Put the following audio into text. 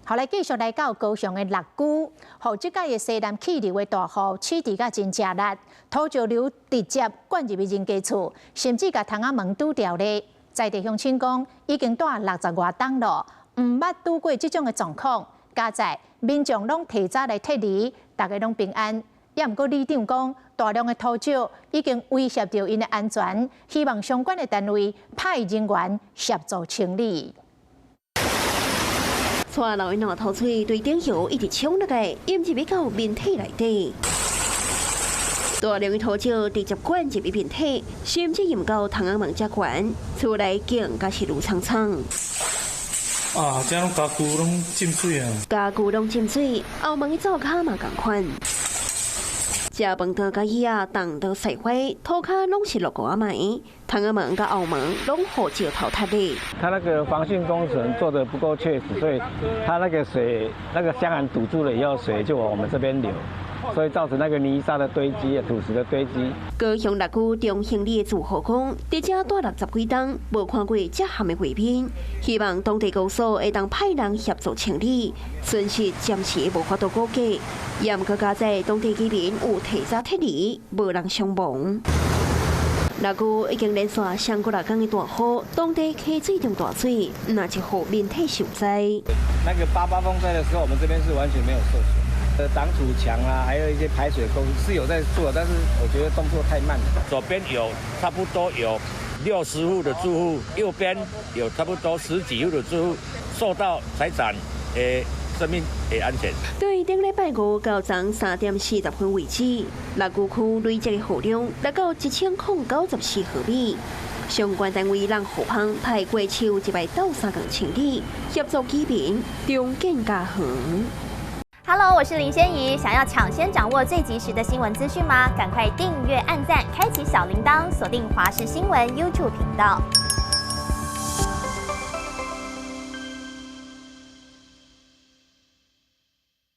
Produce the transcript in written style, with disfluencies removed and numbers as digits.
好來，繼續來到高雄的六龜，予這擺的西南氣流的大雨，起佇甲真食力，土石流直接灌入去人家厝，甚至共窗仔門堵牢咧。在地鄉親講，已經蹛60外冬咯，毋捌拄過這種的狀況。佳哉民眾攏提早來撤離，大家攏平安。也毋過里長講，大量的土石已經威脅著𪜶的安全，希望相關的單位派人員協助清理。蔡老的爛土水對頂橋一直衝落來，淹入到民宅內底。大量的土石直接灌入民宅，甚至淹到窗仔門遮懸，厝內更加是滷蒼蒼。啊，這攏家具攏浸水啊！家具攏浸水，後門的灶跤嘛仝款。食飯桌佮椅仔凍到細花，塗跤攏是落雨仔埋，窗仔門佮後門攏予石頭踢咧。他那個防汛工程做得不夠確實，所以他那個水那個箱涵堵住了以後，水就往我們這邊流，所以造成那個泥沙的堆積、土石的堆積。高雄六龜中興里的住戶講，佇遮蹛60幾冬，無看過遮譀的畫面，希望當地公所會當派人協助清理，損失暫時無法度估計。也毋過佳哉當地居民有提早撤離，無人傷亡。六龜已經連續上幾若工的大雨，當地溪水中大水，若是予民宅受災。那個八八風災的時候，我們這邊是完全沒有受損。擋土牆啊，還有一些排水溝是有在做，但是我覺得動作太慢了。左邊有差不多有60戶的住戶，右邊有差不多十幾戶的住戶受到財產誒生命的安全。對頂禮拜五到昨3點40分為止，六龜區累積的雨量達到1094毫米。相關單位讓後方派國手入來鬥相共清理，協助居民重建家園。 Hello，我是林仙怡。想要搶先掌握最及時的新聞資訊嗎？趕快訂閱、按讚、開啟小鈴鐺，鎖定華視新聞 YouTube 頻道。